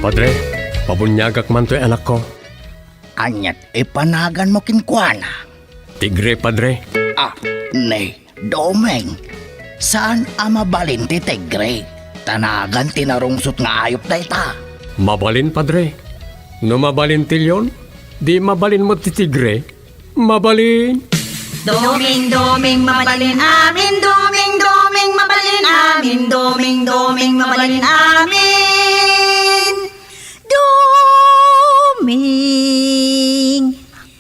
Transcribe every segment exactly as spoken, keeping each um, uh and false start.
Padre, pabuniagak man toy anakko. Aniat ipanaganmo kenkuana? Tigre, Padre. Ah, ni Doming, saan a mabalin ti tigre? Ta nagan ti narungsot nga ayup dayta. Mabalin, Padre. No mabalin ti leon, di mabalin met ti tigre. Mabalin. Doming, Doming, mabalin amin. Doming, Doming, mabalin amin. Doming, Doming, mabalin amin. Doming,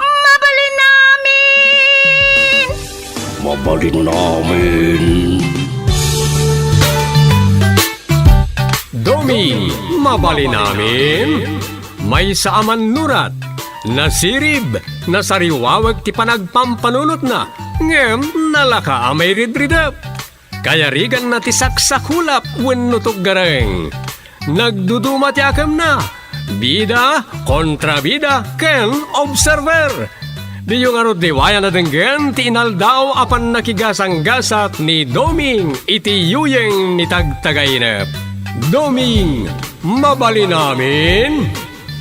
mabalin amin. Mabalin amin. Doming, mabalin amin. Maysa a mannurat, nasirib, nasariwaweg ti panagpampanunotna, ngem nalaka a mairidridep. Kayariganna ti saksakulap wenno tuggareng. Nagduduma ti akemna, bida, kontrabida, ken observer. Diyo ngarud liwayan a denggen ti inaldaw a pannakigasanggasat ni Doming iti yuyeng ni Tagtagainep. Doming, mabalin amin?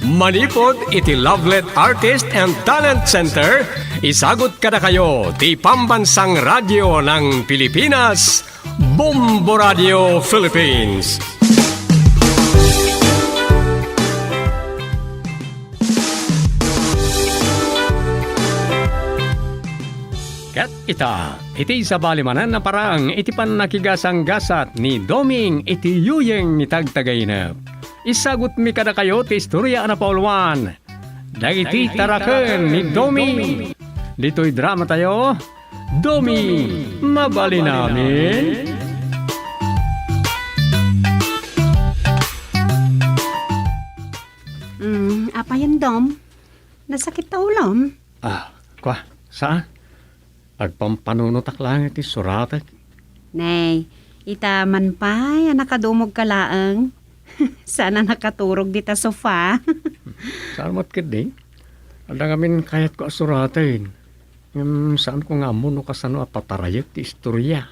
Manipud iti Lovelet Artist and Talent Center, isagut kadakayo ti Pambansang Radyo ng Pilipinas, Bombo Radio Philippines. Ket ita, iti sabali manen a parang iti pannakigasanggasat ni Doming iti yuyeng ni Tagtagainep. Isagutmi kadakayo ti istoria a napauluan dagiti taraken ni Doming. Ditoy dramatayo, Doming, mabalin amin? Mm, apayen, Dom? Nasakit ta ulom? Ah, kwa, saan? Agpampanunotak laeng iti suratek. Nay, ita man pay a nakadumogka laeng. Saan a nakaturog dita sofa. Saan met ketdi? Adda ngamin kayatko a suraten. Ngem saanko nga ammo no kasano a patarayek ti istoria.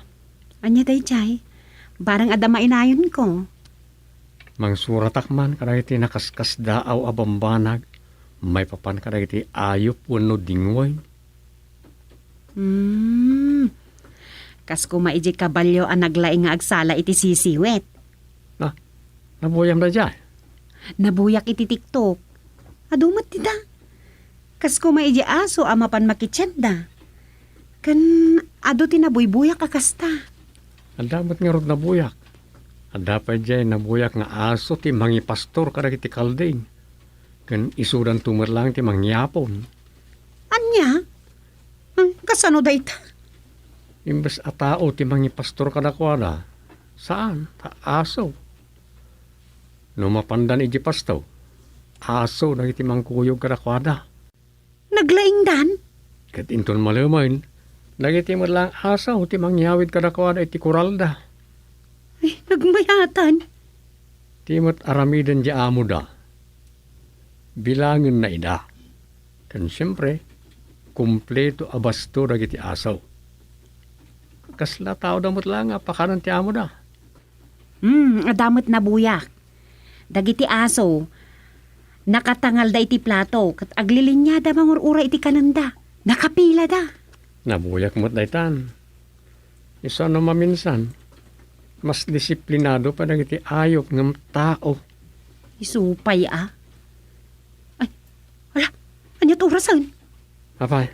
Ania daydiay? Barang adda mainayonko. Mangsuratak man kadagiti nakaskasdaaw a bambanag maipapan kadagiti ayup wenno dingweng. Hmm. Kas koma idiay kabalio a naglaing nga agsala iti sisiwit. Na, nabuyam daydiay? Nabuyak iti TikTok. Adu met dita. Kas koma idiay aso a mapan makitienda. Ken adu ti nabuybuyak a kasta. Adda met ngarud nabuyak. Adda pay diay nabuyak nga aso ti mangipastor kadagiti kalding. Ken isudanto met laeng ti mangyapon. Ania? Hmm, kasano dayta? Imbes a tao ti mangipastor kadakuada, saan, ta aso. No mapandan idiay pasto, aso dagiti mangkuyog kadakuada. Naglaingdan? Ket inton malemen, dagiti met laeng aso ti mangyawid kadakuada iti koralda. Ay, nagmayatan. Ti met aramiden diay amoda. Bilangenna ida. Ken siempre, kompleto a basto dagiti aso. Kasla taoda met laeng a pakanen ti amoda. Hmm, adda met nabuyak. Dagiti aso, nakatangalda iti plato, ket aglilinyada mangur-uray iti kanenda. Nakapilada. Nabuyak met daytan. Isu a no maminsan, mas disiplinado pay dagiti ayup ngem tao. Isu pay a. Ay, ala, ania ti orasen? Apay?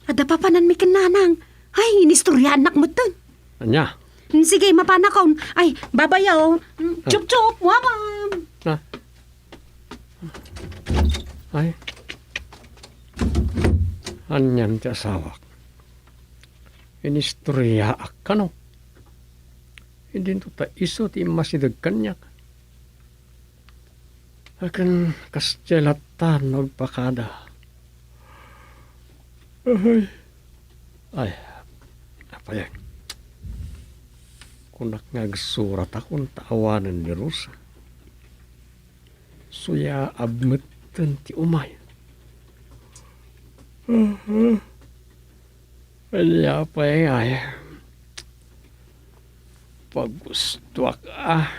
Adda papananmi ken nanang. Ay, inistoryaannak metten. Ania? Mm, sige, mapanakon. Ay, babayo. Mm, ah. Chup, chup, wawam. Ah. Ay. Anian ti asawak. Inistoryaak kano. Idinto ta isu ti immasideg kaniak. Akin kasdiay latta no agpakada. Ay. Ay, apay. Kunak nga agsuratakon ta awanen ni Rosa. Suyaab metten ti umay. Ania pay ngay? Pagustoak a.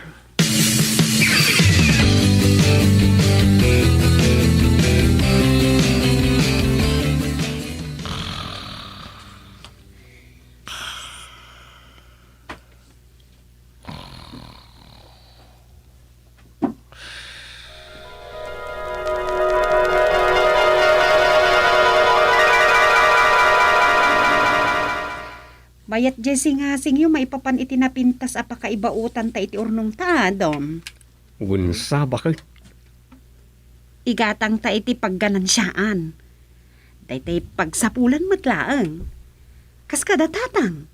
Kayat diay singasingyo maipapan iti napintas a pakaibautanta iti urnongta, Dom. Wen sa, baket. Igatangta iti pagganansiaan. Daytay pagsapulan met laeng. Kas kada tatang,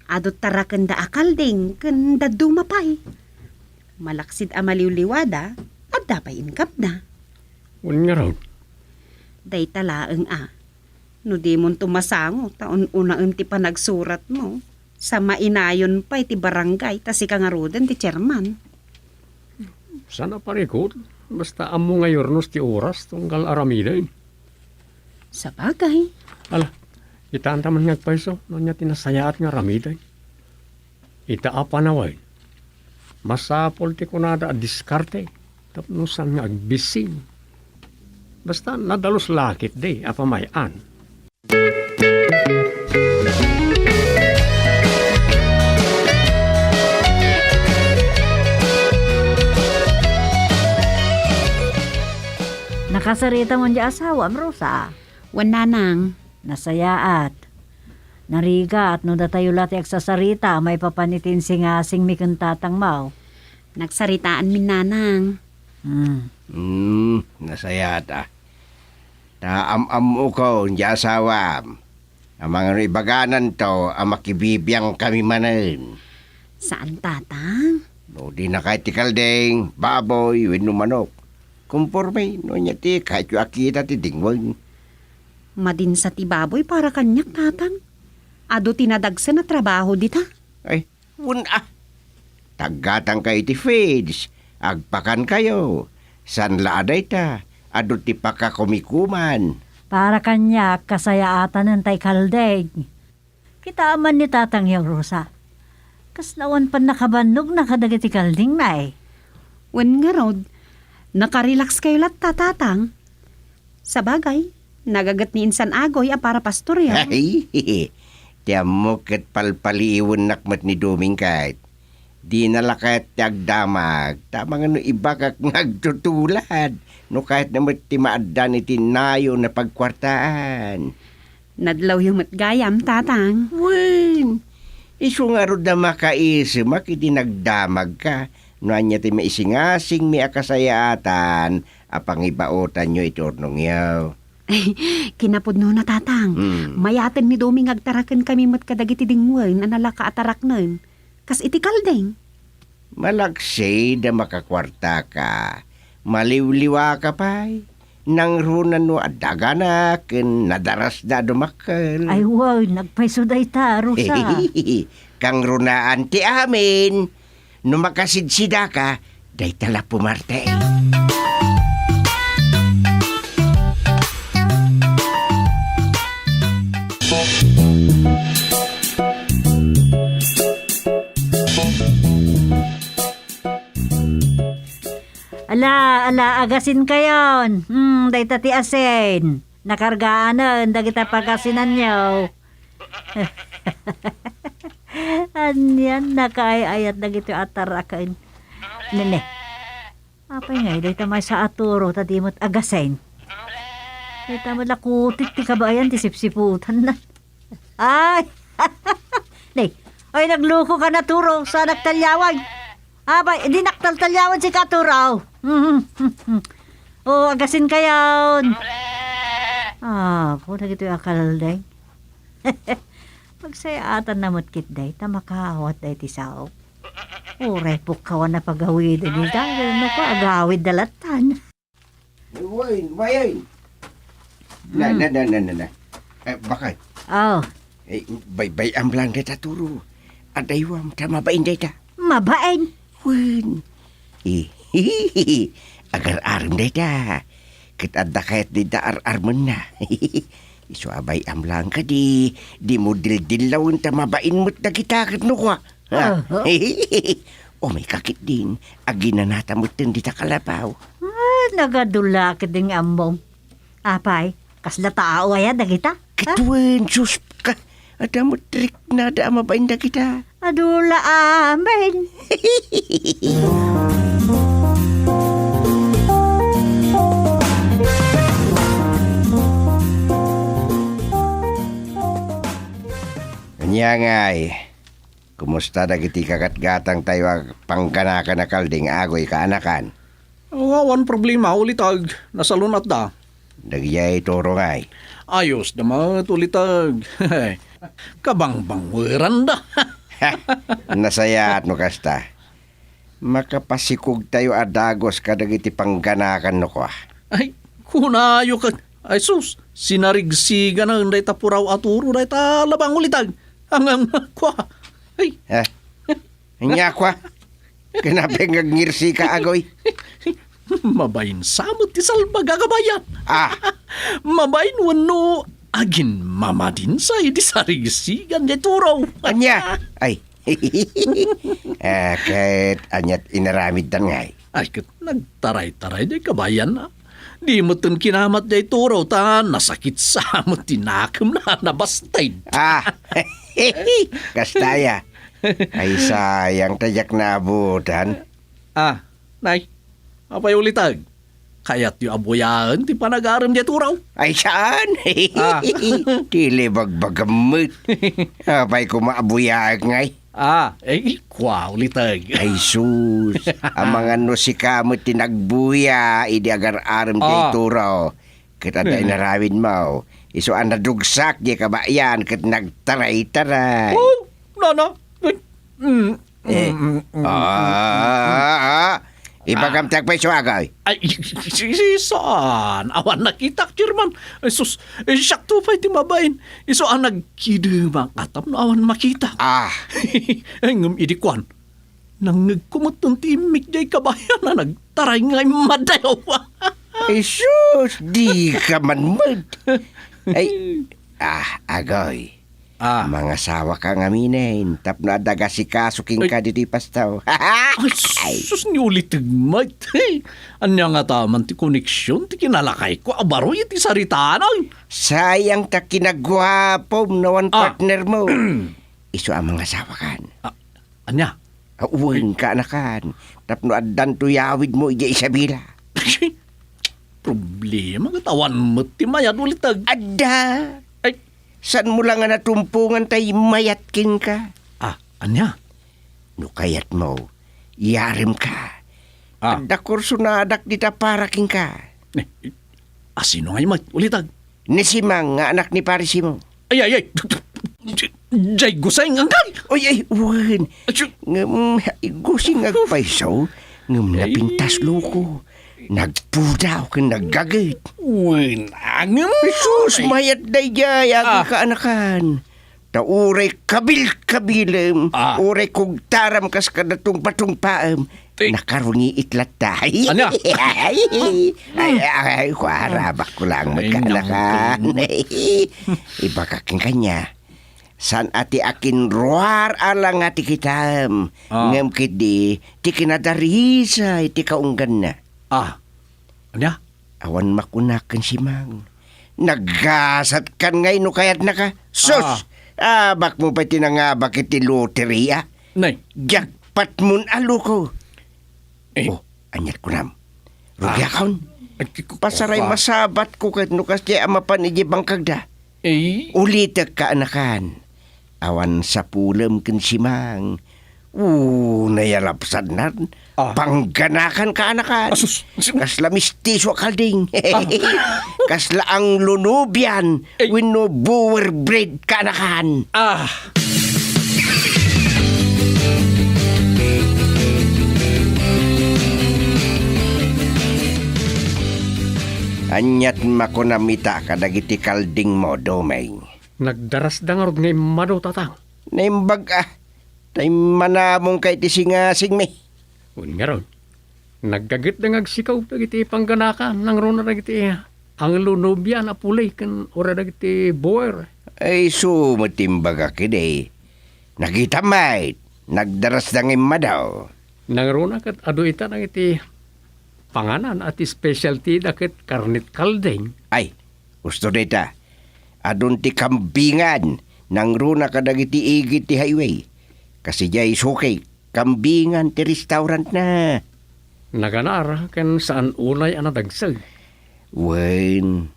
adu tarakenda a kalding ken dadduma pay. Malaksid a maliwliwada, adda pay income-na. Wen ngarud. Dayta laeng a. No dimonto masango, ta un-unaem ti panagsuratmo. Sa mainayon pay ti barangay, ta sika ngaruden ti chairman. Saan a parikut, basta ammo nga yurnos ti oras tunggal aramiden. Sabagay. Ala, kitaenta man nga agpayso, no ania ti nasayaat nga aramiden. Ita a panawen, masapul ti kunada a diskarte tapno saan nga agbising. Basta nadalus la ketdi a pamay-an. Nakasarita man di asawam, Rosa? Wen, nanang. Nasayaat. Narigat no datayo la ti agsasarita maipapan iti insingasingmi ken tatangmo. Nagsaritaanmin, nanang. Hmm. Hmm, nasayaat a. Ta am-ammokon ti asawam. Amangan no ibagananto a makibibiangkami manen. Saan, tatang? No dina kayat ti kalding, baboy, wenno manok. Komporme no ania ti kayatyo a kita ti dingwen. Madinsa ti baboy para kaniak, tatang. Adu ti nadagsen a trabaho dita. Ay, wen a. Taggatangkayo iti feeds, agpakankayo. Saan la a dayta, adu ti pakakumikuman. Para kaniak, kasayaatanen tay kalding. Kitaem man ni tatangyo, Rosa. Kasla awan pannakabannogna kadagiti kaldingna, eh. Wen ngarud, nakarelaxkayo latta, tatang. Sabagay, nagaget ni insan Agoy a para pastoryo. Ay, ti ammok ket palpaliiwennak met ni Doming ket. Dina la kayat ti agdamag, ta amangan no ibagak nga agtutulad, no kayatna met ti maaddan iti nayon a pagkuartaan. Nadlawyo met gayam, tatang. Wen, isu ngarud a makaisemak idi nagdamagka, no ania ti maisingasingmi a kasayaatan a pangibaotanyo iti urnongyo. Kinapudnona, tatang. Hmm. Mayaten ni Doming agtarakenkami met kadagiti dingwen a nalaka a taraknen. Kas iti kalding. Malaksid a makakuartaka. Maliwliwaka pay. Nangruna no adda agana ken nadarasda a dumakkel. Ay, wow, nagpayso dayta, Rosa. Kangrunaan ti amin. No makasidsidaka, dayta la pumarte. Ala, ala, agasinkayon. Hmm, dayta ti asin. Nakargaanen dagita pagasinanyo. Anian, nakaay-ayat dagitoy a taraken. Nene. Apay ngay, dayta maysa a turo ta di met agasin. Dayta met la kutik ti kabayan ti sipsiputanna. Ay! Nay, ay, nagluko ka na, Turo, sa nagtalyawan. Abay, di naktaltalyawan si Katuro. O, agasin kayon. Ah, po, dagitoy a kalding. Pagsayaatan na met ketdi, ta makaawat day ti sao. Uray pukkawan a pagawiden ni Daniel, no ko agawid da latan. Wain, wain. Na, Mm. na, na, na, na, na. Eh, bakit? Oh. Eh, baybay-am lang dayta, Turo. Adaywam, ta mabain dayta. Mabain? Wen. Eh, agar-arem dayta. Ket adda kayat dayta ar-armenna. Isu a bay-am lang kadi, dimo dildillawen ta mabain met dagita ket no kua. Ha? Aha. Umay ka ketdin, aginanata metten dita kalapaw. Ah, nagadula ketdin nga ammom. Apay, kasla tao aya dagita? Ha? Ket wen, sus, ka, adda met riknada a mabain dagita. Adula amin. Ania Ngay, kumusta dagiti kagatgatangtayo a pangganakan a kalding, Agoy, kaanakan? O, awan problema, ulitag. Nasalun-atda. Dagidiay turo ngay? Ayos da met, ulitag. Kabangbangweranda. Nasayaat no kasta. Makapasikogtayo a dagus kadagiti pangganakan no kua. Ay, kunayo ket, ay sus, sinarigsiganen dayta puraw a turo dayta labang, ulitag. Ngem kua. Ay. Eh, ania kua? Kinapay nga agngirsi ka, Agoy? Mabain sa met ti salbag a kabayan. Ah. Mabain wenno aginmamadinsay ti sarigsigan diay turo. Ania? Ay, Ah, ket aniat inaramiddan ngay? Ay, ket nagtaray-taray diay kabayan, a. Di metten kinamat diay turo ta nasakit sa met ti nakemna, nabasted. Ah, kasta aya. Ay, sayang ta diak naabutan. Ah, nay, apay ulitag? Kayatyo a buyaen ti panagarem diay turaw? Ay, saan? Ah. Ti libagbagam met. Apay koma a buyaek ngay? Ah, eh, kua ulitag. Ay, sus. Amangan no sika met ti nagbuya idi agar-arem diay Ah. turaw. Ket adda Eh. inaramidmo. Isu a nadugsak diay kabayan ket nagtaray-taray. Oh, nana. Eh, mm, mm, Eh, mm, mm, ah, mm, mm. ah, ah. Ibagam Ah. ti agpayso, Agoy. Ay, si, si, saan? Awan nakitak, Chairman. Ay, sus, eh, siakto pay ti mabain. Isu a nagkidemang a tapno awan makita. Ah. Ay, ngem idi kuan, nangngegko metten ti immik diay kabayan a nagtaray nga immadayo. Ay, sus, di ka man met. Ay, ah, Agoy. Ah. Mangasawaka ngaminen tapno adda agasikaso kenka Ay. ditoy pastaw. Ay, Ay. sus, ni uliteg met. Ania ngata man ti koneksion ti kinalakayko a baroy iti saritanan? Sayang ta kinaguapom no awan Ah. partnermo. Isu a mangasawakan. Ah, ania? Wen, kaanakan, tapno addanto yawidmo idiay Isabela. Problema ket awan met ti mayat uliteg. Adda. Ay. Saanmo la nga natumpongan tay mayat kenka? Ah, ania? No kayatmo, yaremka. Ah. Adda kursonadak dita para kenka. Eh, asino ngay met uliteg? Ni Simang nga anak ni Pare Simon. Ay, ay, ay. Jay Guseng, anggal! Ay, ay, wen. Achu! Ngem, Guseng nga agpayso, ngem Ay. napintas loko. Nagpudaw ken naggaget. Wen, angem! Jesus, Ay. mayat daydiay, Ah. agkaanakan. Ta uray kabilkabilem, Ah. uray kugtaram kas kada tungpatungpaem, Ti- nakarungiit latta. Ania? Ay, ay, ay, ay, kuarabak ko lang Ay, magkaanakan. naku. Ibagak ken kaniak. Saan a ti akinruar a la nga ti kitam. Ah. Ngem ketdi, ti kinadarisay ti kaungganna. Ah. Ania? Awan makunak ken Simang. Naggasatkan ngay no kayatnaka. Sus! Ah. Abakmo pay ti nangabak iti loteria. Nay. Jackpot mon a loko. Eh. Oh, aniat kunam? Ah. Rugiakon. Ay, ti-, Pasaray pa- masabatko ket no kasdiay a mapan idiay bangkagda. Eh. Ulitek kaanakan. Awan sapulem ken Simang. Unay a lapsadnan, Ah. pangganakan kaanakan. Asus. Kasla mistiso a kalding. Ah. Kasla Anglo-Nubian Eh. wenno Boer breed kaanakan. Ah. Aniat makunam ita kadagiti kaldingmo, Domeng? Nagdarasda ngarud nga immadu, Tatang. Naimbag a, ta immanamongka iti singasingmi. Wen ngarud, naggagetda nga agsikaw dagiti pangganakan, nangruna dagiti Anglo-Nubian a puli ken uray dagiti Boer. Ay, isu met ti imbagak idi. Nakitam met, nagdarasda nga immadu. Nangruna ket adu ita dagiti panganan a ti specialty da ket karnet kalding. Ay, husto dayta. Adun ti kambingan, nangruna kadagiti igid ti highway. Kas idiay Suki, kambingan ti restaurantna. Naganar ken saan unay a nadagsa. Wen,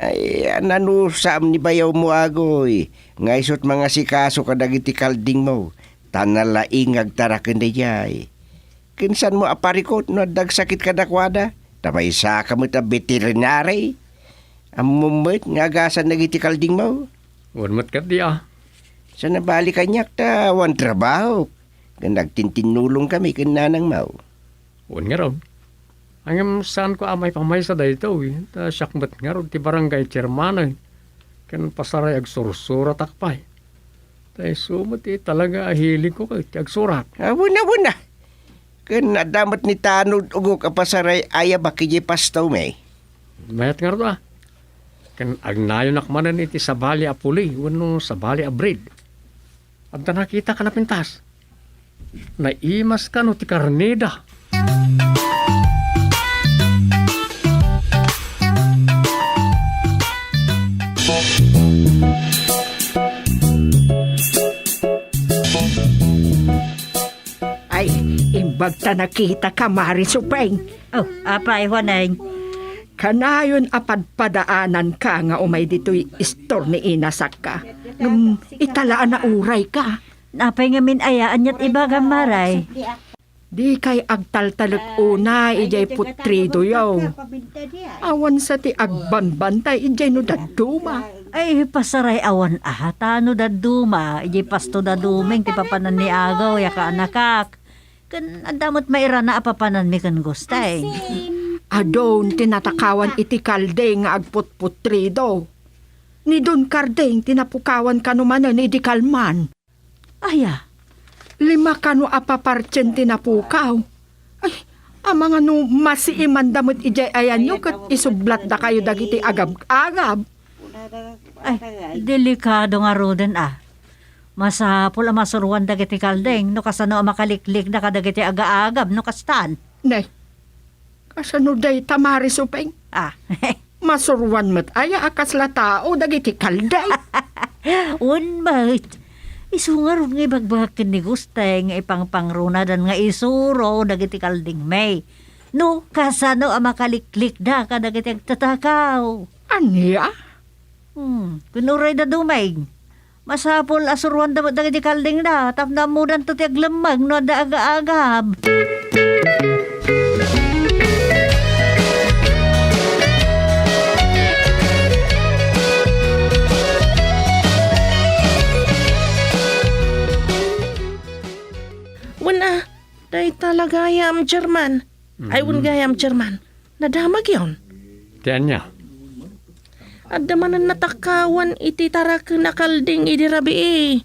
Ay, a, nanusam ni bayawmo, Agoy, nga isut' mangasikaso kadagiti kaldingmo, ta nalaing nga agtaraken daydiay. Ken saanmo a parikut no adda agsakit kadakuada, ta maysaka met a veterinary. Ammom met nga agasan dagiti kaldingmo. Wen met ketdi a. Sa nabali kaniak ta awan trabaho, ken nagtintinnulongkami ken nanangmo. Wen ngarud. Ngem saanko a maipamaysa daytoy, ta siak met ngarud ti barangay chairman, ken pasaray agsursuratak pay. Ta isu met ti talaga a hiligko ket ti agsurat. Awan, awan a. Ken adda met ni Tanod Ugok a pasaray ayabak idiay pasto mi. Mayat ngarud a. Ken agnayonak manen iti sabali a puli wenno sabali a breed. Adda nakitak a napintas. Naimas kano ti karneda. Ay, imbag ta nakitaka, Mari Supeng. Oh, apay, Juaneng? Kanayon a padpadaananka nga umay ditoy istor ni inasakka. Ngem ita la a naurayka. Apay ngamin aya, aniat ibagam, Mari? Dikay agtaltalek unay idiay putridoyo. Awan sa ti agbanbantay idiay no dadduma. Ay, pasaray awan a, ta no dadduma, idiay pasto da Dumeng ti papanan ni Agaw, ya kaanakak. Ken adda met mairana a papananmi ken Gusteng. Adun ti natakawan iti kalding nga agputputrido. Ni Don Karding ti napukawan kano manen idi kalman. Aya? Lima kano a papartien ti napukaw. Ay, amangan no masiimanda met idiay ayanyo ket isublatdakayo dagiti agab-agab. Ay, delikado ngaruden a. Masapul a masuroan dagiti kalding no kasano a makaliklikda kadagiti agaagab no kastan. Ne, kasano dayta, Mari Supeng? Ah. Masuroan met aya a kasla tao dagiti kalding? Wen met. Isu ngarud nga ibagbagak ken ni Gusteng nga ipangpangrunadan nga isuro dagiti kaldingmi. No kasano a makaliklikda kadagiti agtatakaw. Ania? Hmm, ken uray da Dumeng. Masapul a suroanda met dagiti kaldingda tapno ammodanto ti aglemmeng no adda agaagab. Wen a, dayta la gayam, German. Ay, wen gayam, German. Nadamagyon. Ti ania? Adda manen natakawan iti taraken a kalding idi rabii.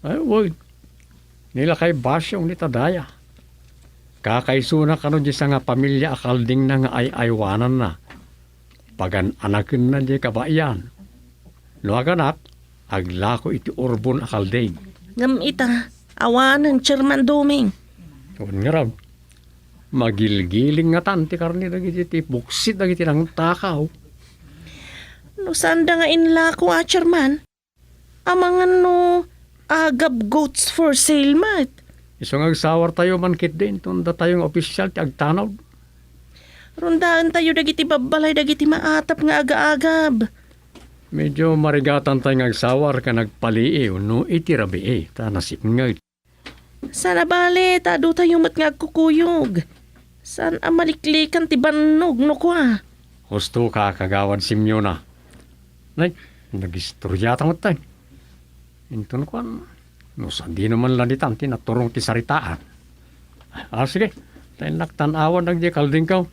Ay, wen. Ni lakay basyo ni Tadaya. Kakaisuna kano diay sangapamilia a kaldingna nga ay-aywananna. Pagan-anakenna diay kabaelan. No aganak, aglako iti urbon a kalding. Ngem ita, awanen, Chairman Doming. Wen ngarud, magilgiling ngatan ti karne dagiti ti buksit dagiti nangtakaw. No saanda nga inlako a, Chairman, amangan no agab goats for sale met. Isu nga agsawartayo man ketdi inton datayo nga opisyal ti agtanod. Rundaentayo dagiti babbalay dagiti maatap nga agaagab. Medyo marigatantay nga agsawar ken agpaliiw no iti rabii, ta nasipnget. Saan a bale ta aduyo met nga agkukuyog. Saan a maliklikan ti bannog no kua. Husto ka, Kagawad Simeona. Nay, nagistoriata met tay. Inton kuan, no sadino man la ditan ti naturong ti saritaan. Ah, sige, ta innak tan-awan dagiti kaldingko.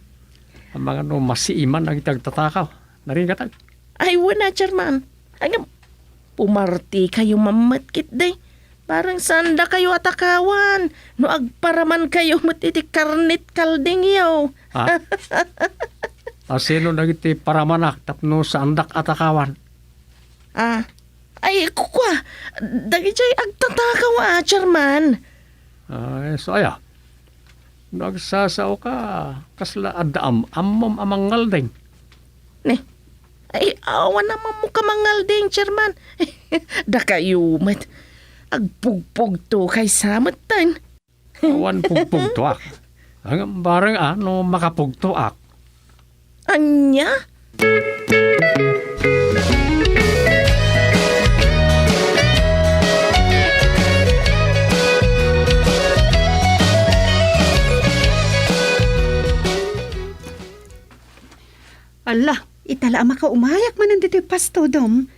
Amangan no masiiman dagiti agtatakaw. Narigatag. Ay, wen a, Chairman. Ay, ngem, pumartikayo man met ketdi. Bareng saandakayo a takawan no agparamankayo met iti karnet kaldingyo. Ah? Asino dagiti paramanak tapno saandak a takawan? Ah, ay, kukua, dagidiay agtatakaw a, Chairman. Ay, so aya? No agsasao ka, kasla adda am-ammom a mangngalding? Ne, ay, awan a mammo ka mangngalding, Chairman. Dakayo met. Agpugpugto kay sa metten. Awan pugpugtoak. Ang bareng a no makapugtoak. Ania? Ala, ita la a makaumayak manen ditoy pasto, Dom.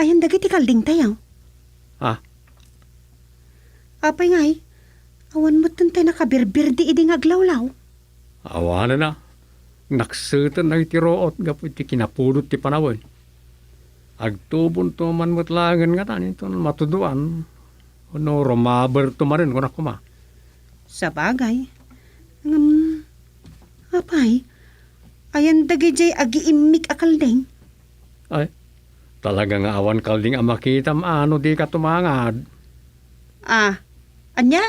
Ayan dagiti kaldingtayo. Ah. Apay ngay, awan met tay nakabirbirdi idi nga aglawlaw. Awanen a. Nakseten dagiti ruot gapu iti kinapudot ti panawen. Agtubonto man met laengen ngatan inton matuduan. Wenno rumaberto manen, kunak koma. Sabagay. Ngem, apay, ayan dagidiay agiimmig a kalding? Ay, talaga nga awan kalding a makitam a no dika tumangad. Ah, ania?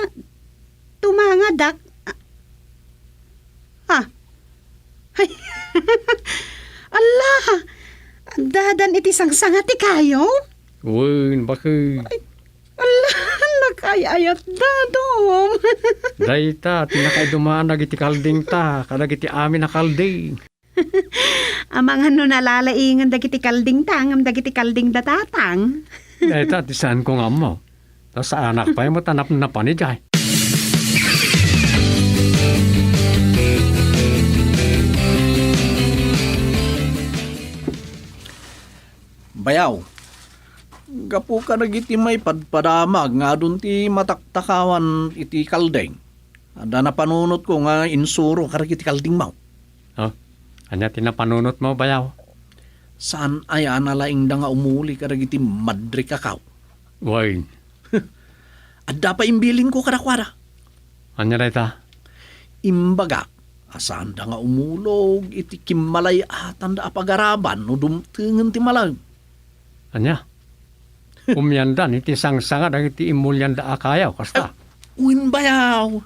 Tumangadak? Ah. Ah. Ay. Ala! Dadan iti sangsanga ti kayo? Wen, bakit? Ay, ala, nakay-ayat, Dadom. Dayta, ti nakaiduman dagiti kalding ta, kadagiti amin a kalding. Amangan no nalalaingen dagiti kalding ta, ngem dagiti kalding da Tatang. Dayta, ti saanko nga ammo. Ta saanak pay met a napnapan idiay. Bayaw, gapu kadagiti maipadpadamag nga adun ti mataktakawan iti kalding, adda napanunotko nga insuro kadagiti kaldingmo. Oh, ania ti napanunotmo, Bayaw? Saan aya a nalaingda nga umuli kadagiti madrikakaw? Wen. Adda pay imbilinko kadakuada. Ania dayta? Imbagak a saanda nga umulog iti kimmalay-atanda a pagaraban no dumtengen ti malem. Ania? Umiandan iti sangsanga dagiti immulianda a kayaw, kasta? Eh, wen, Bayaw.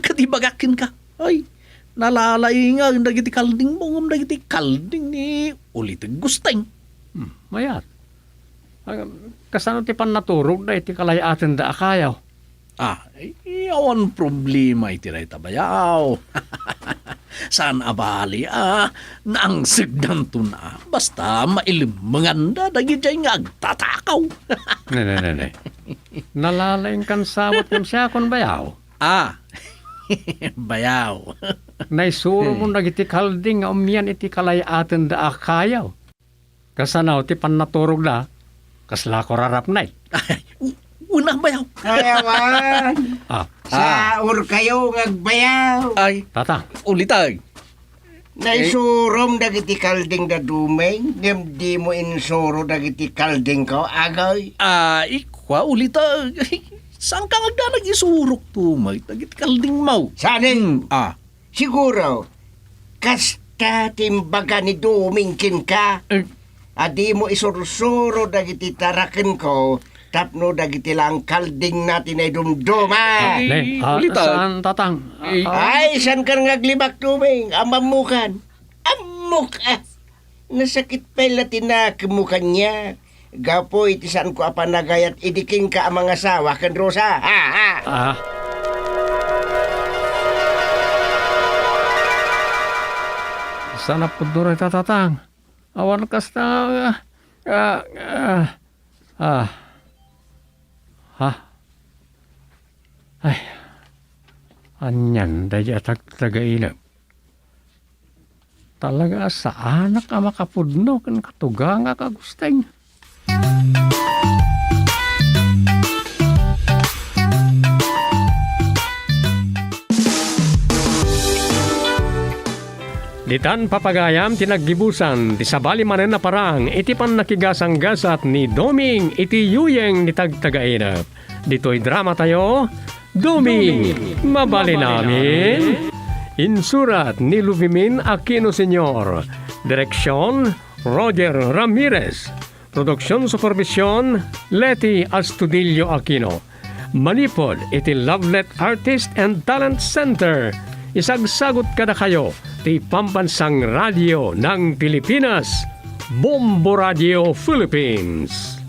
Ket ibagak kenka, ay, nalalaingan dagiti kaldingmo ngem dagiti kalding ni Uliteg Gusteng. Hmm, mayat. Ah, kasano ti pannaturogda iti kalay-atenda a kayaw? Ah, i-, awan problema iti dayta, Bayaw. Saan a bali a naangsegdanton a basta mailemmenganda dagidiay nga agtatakaw. Ne, ne, ne, ne. Nalalaingkan sa met ngem siakon, Bayaw. Ah, Bayaw. Naisuromon dagiti kalding nga umian iti kalay-atenda a kayaw. Kasano ti pannaturogda? Kasla kurarapnay? Ay, u-, una, Bayaw. Ay, awan. Ah. Saurkayo nga agbayaw. Ay, Tata. Uliteg. Naisurom dagiti kalding da Dumeng, ngem dimo insuro dagiti kaldingko, agay. Ah, ikua, Uliteg. Saanka nga agdanag isurok, Dumeng, dagiti kaldingmo? Saan? Hmm, ah. Siguro, kasta ti imbaga ni Dumeng kenka. Eh. A dimo isursuro dagiti tarakenko tapno dagiti la a kaldingna ti naidumduma. Ay, ne, ah, Uliteg. Saan, Tatang? Eh. Ah. Ay, saankan nga aglibak, Dumeng? Ammok, ah. Ammok, ah. Nasakit pay la ti nakemmo kaniak. Gapu iti saanko a panagayat idi kenka a mangasawa ken Rosa. Ha, ha. Ah. Saan a pudno dayta, Tatang? Awan kasta, ah, ah, ah, ah. Ha? Ay. Anian daydi a tagtagainep? Talaga a saanak a makapudno ken katugangak a Gusteng. Ditan papagayam ti naggibusan ti sabali manen a parang iti pannakigasanggasat ni Doming iti yuyeng ni tagtagainep. Ditoy dramatayo, Duming, mabalin amin. Insurat ni Luvimin Aquino Senior. Direksyon, Roger Ramirez. Production supervision, Leti Astudillo Aquino. Manipud iti Lovelet Artist and Talent Center, isagsagut kadakayo ti Pambansang Radio ng Pilipinas, Bombo Radio Philippines.